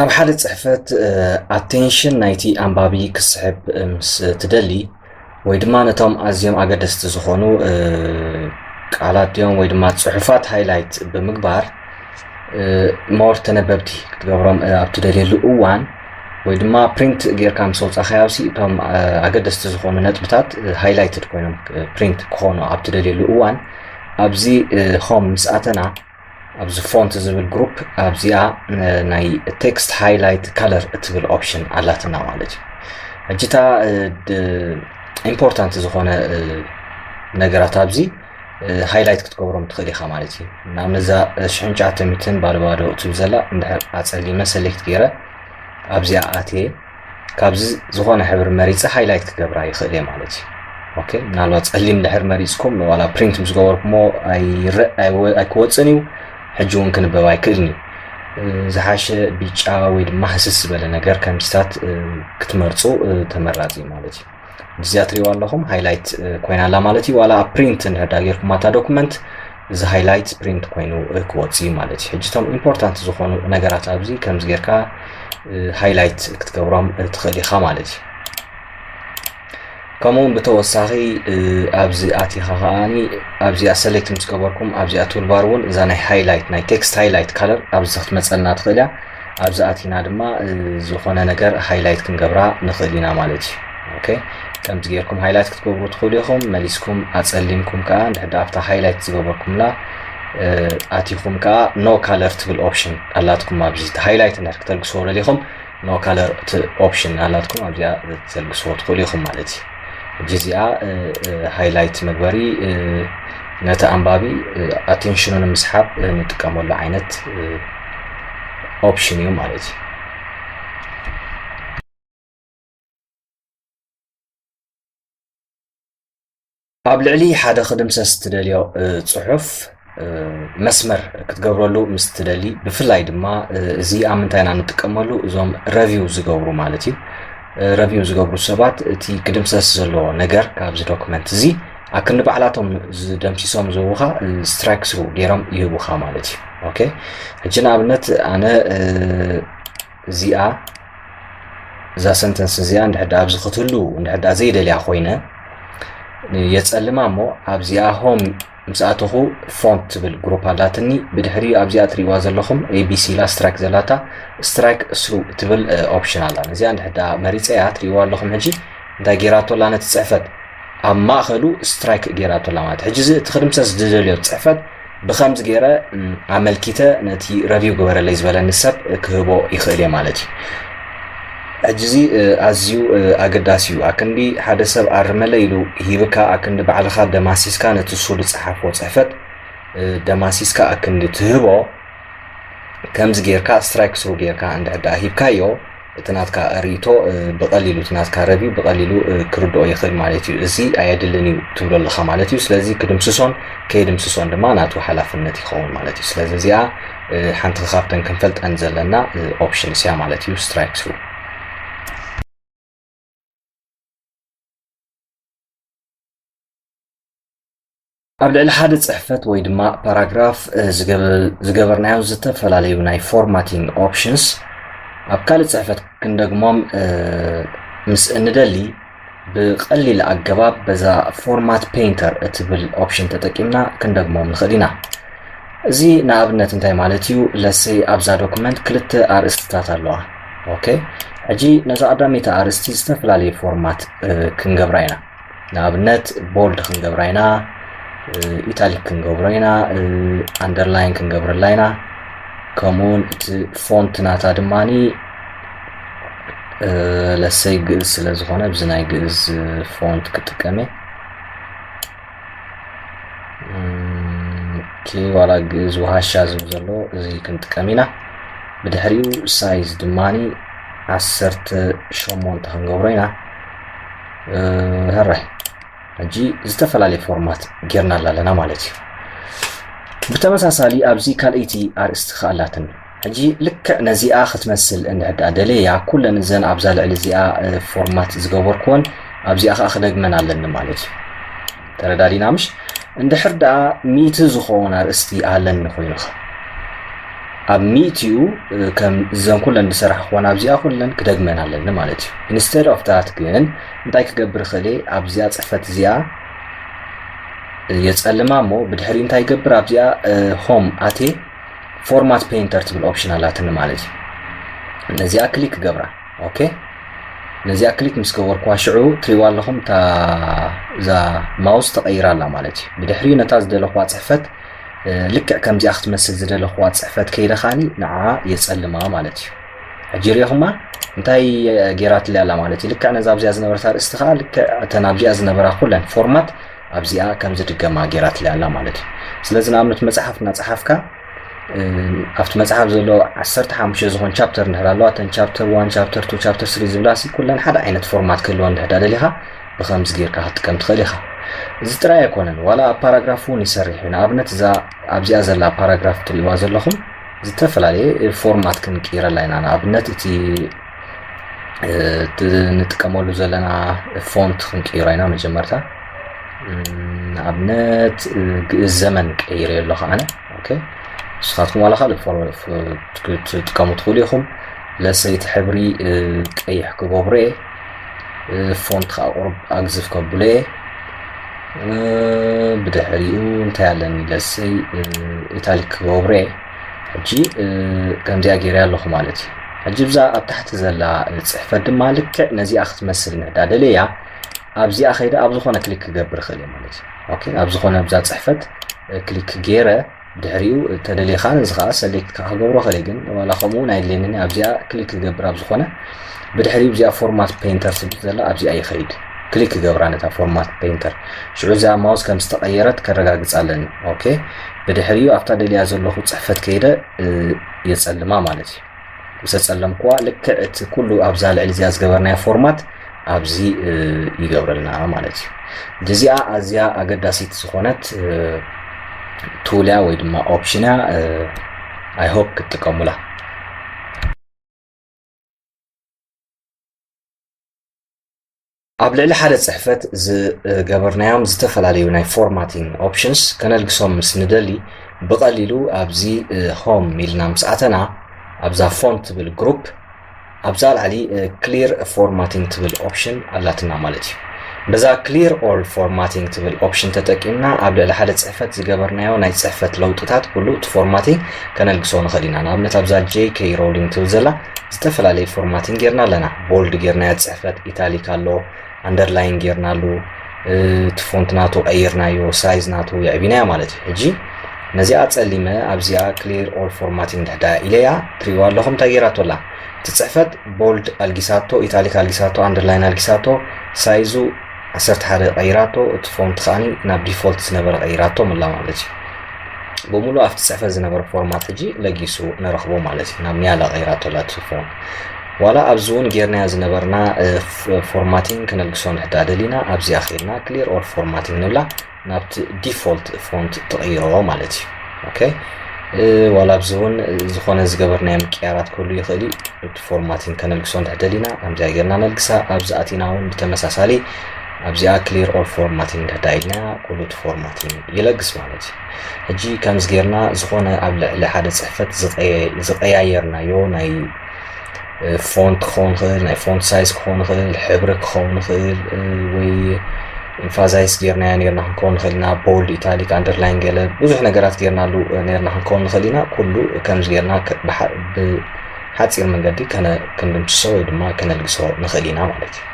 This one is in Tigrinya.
ኣብ ሓደ ጽሕፈት ኣቴንሽን ናይቲ ኣንባቢ ክስሕብ ምስ ትደሊ፣ ወይ ድማ ነቶም ኣዝዮም ኣገደስቲ ዝኾኑ ቃላት ድዮም ወይ ድማ ጽሑፋት ሃይላይት ብምግባር፣ ሞር ተነበብቲ ክትገብሮም ኣብ ትደልየሉ እዋን፣ ወይ ድማ ፕሪንት ጌርካ ምስ ኣውጻኻዮ፣ ኣብሲ እቶም ኣገደስቲ ዝኾኑ ነጥብታት ሃይላይትድ ኮይኖም ፕሪንት ክኾኑ ኣብ ትደልየሉ እዋን፣ ኣብዚ ሆም ምስ ኣተና፣ ኣብዚ ፎንት ዝብል ግሩፕ፣ ኣብዚኣ ናይ ቴክስት ሃይላይት ከለር እትብል ኦፕሽን ኣላትና ማለት እዩ። ሕጂ እታ ኢምፖርታንት ዝኾነ ነገራት ኣብዚ ሃይላይት ክትገብሮም ትኽእል ኢኻ ማለት እዩ። ንኣብነት እዛ ሽሕን ትሽዓተ ሚእትን ባዶ ባዶ እትብል ዘላ እንድሕር ኣጸሊመ ሰሌክት ገይረ ኣብዚኣ ኣትየ፣ ካብዚ ዝኾነ ሕብሪ መሪጸ ሃይላይት ክገብራ ይኽእል እየ ማለት እዩ። ኦኬ፣ ምናልባት ጸሊም ድሕር መሪጽኩም ዋላ ፕሪንት ምስ ገበርኩሞ ኣይክወጽን እዩ፣ ሕጂ እውን ክንበብ ኣይክእልን እዩ። ዝሓሸ ቢጫ ወይ ድማ ህስስ ዝበለ ነገር ከምዚታት ክትመርጹ ተመራጺ ማለት እዩ። እዚኣ ትሪእዋ ኣለኹም ሃይላይት ኮይና ኣላ ማለት እዩ። ዋላ ኣብ ፕሪንት እንድሕር ዳ ጌርኩም ኣታ ዶኩመንት እዚ ሃይላይት ፕሪንት ኮይኑ ክወጽእ እዩ ማለት እዩ። ሕጂ እቶም ኢምፖርታንት ዝኾኑ ነገራት ኣብዚ ከምዚ ጌርካ ሃይላይት ክትገብሮም ትኽእል ኢኻ ማለት እዩ። ከምኡ እውን ብተወሳኺ ኣብዚ ኣቲኻ ከዓኒ ኣብዚኣ ሰሌክት ምስ ገበርኩም ኣብዚኣ ቱልባር እውን እዛ ናይ ሃይላይት ናይ ቴክስት ሃይላይት ካለር ኣብዚ ክትመፀልና ትኽእል እያ። ኣብዚ ኣቲና ድማ ዝኾነ ነገር ሃይላይት ክንገብራ ንኽእል ኢና ማለት እዩ። ኦኬ፣ ከምዚ ጌርኩም ሃይላይት ክትገብሩ ትኽእሉ ኢኹም። መሊስኩም ኣጸሊምኩም ከኣ እንድሕር ኣብታ ሃይላይት ዝገበርኩምላ ኣቲኹም ከኣ ኖ ካለር ትብል ኦፕሽን ኣላትኩም። ኣብዚ ሃይላይት እንድሕር ክተልግስዎ ደሊኹም ኖ ካለር ኦፕሽን ኣላትኩም ኣብዚኣ ተልግስዎ ትኽእሉ ኢኹም ማለት እዩ። ሕጂ እዚኣ ሃይላይት መግበሪ ነቲ ኣንባቢ ኣቴንሽኑ ንምስሓብ ንጥቀመሉ ዓይነት ኦፕሽን እዩ ማለት እዩ። ኣብ ልዕሊ ሓደ ክድምሰስ ትደልዮ ጽሑፍ መስመር ክትገብረሉ ምስ ትደሊ፣ ብፍላይ ድማ እዚ ኣብ ምንታይ ኢና ንጥቀመሉ፣ እዞም ረቪው ዝገብሩ ማለት እዩ። ረቪው ዝገብሩ ሰባት እቲ ክድምሰስ ዘለዎ ነገር ካብዚ ዶክመንት እዚ ኣክንዲ ባዕላቶም ዝደምሲሶም ዝህቡኻ ስትራይክ ስሩ ገይሮም ይህቡኻ ማለት እዩ። ኦኬ፣ ሕጂ ንኣብነት ኣነ እዚኣ እዛ ሰንተንስ እዚኣ እንድሕዳ ኣብዚ ክትህሉ እንድሕዳ ዘይደልያ ኮይነ የጸልማ እሞ ኣብዚኣ ሆም ምስ ኣተኹ ፎንት ትብል ግሩፕ ኣላትኒ። ብድሕሪኡ ኣብዚኣ ትሪእዋ ዘለኹም ኤቢሲ ኢላ ስትራይክ ዘላታ ስትራይክ ስሩ ትብል ኦፕሽን ኣላ። ነዚኣ እንድሕዳ መሪጸያ ትሪእዋ ኣለኹም። ሕጂ እንታይ ጌራቶ ኣላ ነቲ ጽሕፈት ኣብ ማእኸሉ ስትራይክ ጌራቶ ኣላ ማለት። ሕጂ እዚ እቲ ክድምሰስ ዝደልዮ ጽሕፈት ብኸምዚ ገይረ ኣመልኪተ ነቲ ረቪው ግበረለይ ዝበለኒ ሰብ ክህቦ ይኽእል እየ ማለት እዩ። ሕጂ እዚ ኣዝዩ ኣገዳሲ እዩ። ኣክንዲ ሓደ ሰብ ኣርመለይ ኢሉ ሂብካ ኣክንዲ ባዕልኻ ደማሲስካ ነቲ እሱ ዝጸሓፎ ጽሕፈት ደማሲስካ ኣክንዲ ትህቦ። ከምዚ ጌርካ ስትራይክ ስሩ ጌርካ እንድሕዳ ሂብካዮ እቲ ናትካ ርእይቶ ብቐሊሉ እቲ ናትካ ረቪው ብቐሊሉ ክርድኦ ይኽእል ማለት እዩ። እዚ ኣየድልን እዩ ትብሎ ኣለኻ ማለት እዩ። ስለዚ ክድምስሶን ከይድምስሶን ድማ ናቱ ሓላፍነት ይኸውን ማለት እዩ። ስለዚ እዚኣ ሓንቲ ካብተን ክንፈልጠን ዘለና ኦፕሽንስ እያ ማለት እዩ። ስትራይክ ስሩ ኣብ ልዕሊ ሓደ ጽሕፈት ወይ ድማ ፓራግራፍ ዝገበርናዮም ዝተፈላለዩ ናይ ፎርማቲንግ ኦፕሽንስ ኣብ ካልእ ጽሕፈት ክንደግሞም ምስ እንደሊ ብቐሊል ኣገባብ በዛ ፎርማት ፔይንተር እትብል ኦፕሽን ተጠቂምና ክንደግሞም ንኽእል ኢና። እዚ ንኣብነት እንታይ ማለት እዩ? ለሰይ ኣብዛ ዶክመንት ክልተ ኣርእስትታት ኣለዋ። ኦኬ፣ ሕጂ ነዛ ቀዳመይቲ ኣርእስቲ ዝተፈላለየ ፎርማት ክንገብራ ኢና። ንኣብነት ቦልድ ክንገብራ ኢና፣ ኢታሊክ ክንገብሮ ኢና፣ ኣንደርላይን ክንገብረላ ኢና። ከምኡውን እቲ ፎንት ናታ ድማኒ ለሰይ ግእዝ ስለ ዝኾነ ብዚ ናይ ግእዝ ፎንት ክጥቀም እየ። ኦኬ፣ ዋላ ግእዝ ውሃሻ ዝብል ዘሎ እዚ ክንጥቀም ኢና። ብድሕሪኡ ሳይዝ ድማኒ ዓሰርተ ሸሞንተ ክንገብሮ ኢና። ሕራይ ሕጂ ዝተፈላለየ ፎርማት ጌርናላ ኣለና ማለት እዩ። ብተመሳሳሊ ኣብዚ ካልኣይቲ ኣርእስቲ ከኣላትን ሕጂ ልክዕ ነዚኣ ክትመስል እንድሕዳ ደለያ ኩለን እዘን ኣብዛ ልዕሊ እዚኣ ፎርማት ዝገበርኩወን ኣብዚኣ ከዓ ክደግመን ኣለኒ ማለት እዩ። ተረዳዲና ምሽ? እንድሕር ደኣ ሚእቲ ዝኸውን ኣርእስቲ ኣለኒ ኮይኑኸ ኣብ ሚእቲኡ ከም እዘን ኩለን ዝሰራሕክወን ኣብዚኣ ኩለን ክደግመን ኣለኒ ማለት እዩ። Instead of that ግን እንታይ ክገብር እኽእል እየ? ኣብዚኣ ጽሕፈት እዚኣ የጸልማ እሞ ብድሕሪ እንታይ ይገብር? ኣብዚኣ ሆም ኣቴ ፎርማት ፔይንተር ትብል ኦፕሽን ኣላትኒ ማለት እዩ። ነዚኣ ክሊክ ክገብራ። ኦኬ፣ ነዚኣ ክሊክ ምስ ገበርኩዋ ሽዑ ትሪእዋ ኣለኹም እታ እዛ ማውስ ተቐይራ ኣላ ማለት እዩ። ብድሕሪኡ ነታ ዝደለኹዋ ጽሕፈት ልክዕ ከምዚኣ ክትመስል ዝደለኹዋ ጽሕፈት ከይደ ኸኣኒ ንዓ የጸልማ ማለት እዩ። ሕጂ ሪኢኹማ እንታይ ጌራትለይ ኣላ ማለት እዩ። ልክዕ ነዛ ኣብዚኣ ዝነበረት ኣርእስቲ ኸኣ ልክዕ እተን ኣብዚኣ ዝነበራ ኩለን ፎርማት ኣብዚኣ ከም ዝድገማ ጌራትለይ ኣላ ማለት እዩ። ስለዚ ንኣብነት መጽሓፍ እናጸሓፍካ ኣብቲ መጽሓፍ ዘሎ ዓሰርተ ሓሙሽተ ዝኾን ቻፕተር እንድሕር ኣለዋ እተን ቻፕተር ዋን ቻፕተር ቱ ቻፕተር ስሪ ዝብላ ሲ ኩለን ሓደ ዓይነት ፎርማት ክህልወን እንድሕር ደሊኻ ብኸምዚ ጌርካ ክትጥቀም ትኽእል ኢኻ። እዚ ጥራይ ኣይኮነን፣ ዋላ ኣብ ፓራግራፍ እውን ይሰርሕ እዩ። ንኣብነት እዛ ኣብዚኣ ዘላ ፓራግራፍ ትሪእዋ ዘለኹም ዝተፈላለየ ፎርማት ክንቅይረላ ኢና። ንኣብነት እቲ ንጥቀመሉ ዘለና ፎንት ክንቅይሮ ኢና። መጀመርታ ንኣብነት ግእዝ ዘመን ቀይረ ኣሎ ከዓነ። ንስኻትኩም ዋላ ካልእ ትጥቀሙ ትኽእሉ ኢኹም። ለሰይቲ ሕብሪ ቀይሕ ክገብሮ እየ። ፎንት ከዓ ቁሩብ ኣግዝፍ ከብሎ እየ። ብድሕሪኡ እንታይ ኣለኒ? ለሰይ ኢታሊክ ክገብሮ እየ። ሕጂ ከምዚኣ ገይረ ኣለኹ ማለት እዩ። ሕጂ ብዛ ኣብ ታሕቲ ዘላ ፅሕፈት ድማ ልክዕ ነዚኣ ክትመስል ንዕዳ ደለያ ኣብዚኣ ከይደ ኣብ ዝኾነ ክሊክ ክገብር ይኽእል እየ ማለት እዩ። ኦኬ፣ ኣብ ዝኾነ ብዛ ፅሕፈት ክሊክ ገይረ ድሕሪኡ ተደልየ ከዓ ነዚ ከዓ ሰሌክት ከዓ ክገብሮ ክእል ግን ዋላ ከምኡ እውን ኣይድልየንን ኣብዚኣ ክሊክ ክገብር ኣብ ዝኾነ ብድሕሪኡ እዚኣ ፎርማት ፔንተር ትብል ዘላ ኣብዚኣ ይኸይድ ክሊክ ክገብራ ነታ ፎርማት ፔንተር ሽዑ እዚኣ ማውስ ከም ዝተቐየረት ከረጋግፅ ኣለኒ። ኦኬ፣ ብድሕሪኡ ኣብታ ደልያ ዘለኹ ፅሕፈት ከይደ የፀልማ ማለት እዩ። ምስ ኣጸለምኩዋ ልክዕ እቲ ኩሉ ኣብዛ ልዕሊ እዚኣ ዝገበርናዮ ፎርማት ኣብዚ ይገብረልና ማለት እዩ። እዚኣ ኣዝያ ኣገዳሲት ዝኾነት ቱል እያ ወይ ድማ ኦፕሽን እያ። I hope ክትጥቀሙላ። ኣብ ልዕሊ ሓደ ጽሕፈት ዝገበርናዮም ዝተፈላለዩ ናይ ፎርማቲንግ ኦፕሽንስ ከነልግሶም ምስ ንደሊ፣ ብቐሊሉ ኣብዚ ሆም ኢልና ምስ ኣተና፣ ኣብዛ ፎንት ትብል ግሩፕ ኣብዛ ላዕሊ ክሊር ፎርማቲንግ ትብል ኦፕሽን ኣላትና ማለት እዩ። በዛ ክሊር ኦል ፎርማቲንግ ትብል ኦፕሽን ተጠቂምና ኣብ ልዕሊ ሓደ ጽሕፈት ዝገበርናዮ ናይ ጽሕፈት ለውጥታት ኩሉ እቲ ፎርማቲንግ ከነልግሶ ንኽእል ኢና። ንኣብነት ኣብዛ ጄ ኬይ ሮሊንግ ትብል ዘላ ዝተፈላለየ ፎርማቲንግ ጌርና ኣለና። ቦልድ ጌርናያ ጽሕፈት፣ ኢታሊክ ኣሎ፣ ኣንደርላይን ጌርናሉ፣ እቲ ፎንት ናቱ ቀይርናዮ፣ ሳይዝ ናቱ የዕቢናዮ ማለት እዩ። ሕጂ ነዚኣ ጸሊመ ኣብዚኣ ክሊር ኦል ፎርማቲንግ ድሕዳ ኢለያ ትሪእዋ ኣለኹም እንታይ ጌራቶ ኣላ? እቲ ጽሕፈት ቦልድ ኣልጊሳቶ፣ ኢታሊክ ኣልጊሳቶ፣ ኣንደርላይን ኣልጊሳቶ፣ ሳይዙ ዓሰርተ ሓደ ቀይራቶ፣ እቲ ፎንት ከዓኒ ናብ ዲፎልት ዝነበረ ቀይራቶ ምላ ማለት እዩ። ብምሉእ ኣብቲ ጽሕፈት ዝነበረ ፎርማት ሕጂ ለጊሱ ንረኽቦ ማለት እዩ። ናብ ኒያላ ቀይራቶ ኣላ እቲ ፎንት። ዋላ ኣብዚ እውን ጌርናዮ ዝነበርና ፎርማቲንግ ክነልግሶ ንሕዳ ደሊና ኣብዚኣ ኽኢልና ክሊር ኦል ፎርማቲንግ ንብላ ናብቲ ዲፎልት ፎንት ትቕይሮ ማለት እዩ። ኦኬ፣ ዋላ ኣብዚ እውን ዝኾነ ዝገበርናዮ ምቅያራት ክህሉ ይኽእል እዩ። እቲ ፎርማቲንግ ከነልግሶ እንድሕር ደሊና ከምዚኣ ጌርና ነልግሳ። ኣብዚ ኣቲና እውን ብተመሳሳሊ ኣብዚኣ ክሊር ኦል ፎርማቲንግ እንድሕር ኢልና ኩሉ እቲ ፎርማቲንግ ይለግስ ማለት እዩ። ሕጂ ከምዚ ጌርና ዝኾነ ኣብ ልዕሊ ሓደ ጽሕፈት ዝቐየ- ዝቐያየርናዮ ናይ ፎንት ክኸውን ይኽእል፣ ናይ ፎንት ሳይዝ ክኸውን ይኽእል፣ ሕብሪ ክኸውን ይኽእል፣ ወይ ኢንፋዛይስ ጌርናዮ ኔርና ክንከውን ንኽእል ኢና። ቦልድ፣ ኢታሊክ፣ ኣንደርላይን ገለ ብዙሕ ነገራት ጌርናሉ ኔርና ክንከውን ንኽእል ኢና። ኩሉ ከምዚ ጌርና ከ- ብሓ- ብሓጺር መንገዲ ከነ- ክንድምስሶ ወይ ድማ ከነልግሶ ንኽእል ኢና ማለት እዩ።